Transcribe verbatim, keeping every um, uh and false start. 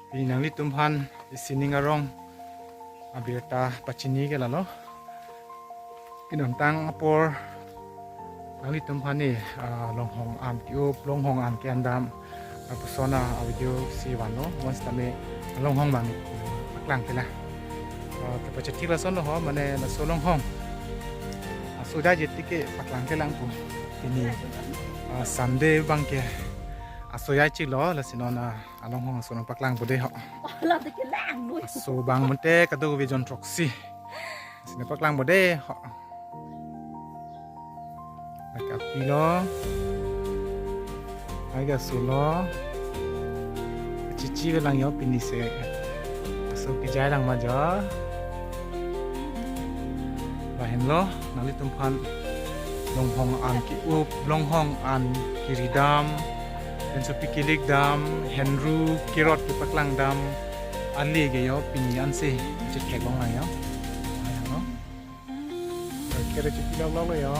Pini nanglitum aphan isining arong abirta pachini ke lalo. Pini ingtang apor nanglitum aphan ne, ah, longhong an ke-up, longhong an ke-an dam, lapuson a-video si vanlo, bonsitame longhong abang paklang ke la. Ah, kepachethik lason lo ho, mane laso longhong aso jai jeti ke paklang ke lang pu. Pini, ah, Sunday abang ke aso jai chiklo, lasi non, ah, alonghong aso nang paklang po de ho. Ola de ke lang noi. Aso abang mate kadokave jon throksi. Sini paklang po de ho. Lake api lo. Lake aso lo. Chichi ke lang jo pini se. Aso kejai lang ma jo. Lahenlo, nanglitum aphan longhong an ke-up, longhong an kiri dam, pensopi kilik dam, henru, kerot kepaklang dam, ale ke jo pini ansi chetheklong lang jo. Ayan lo. Kerot chepi lok lok lo jo.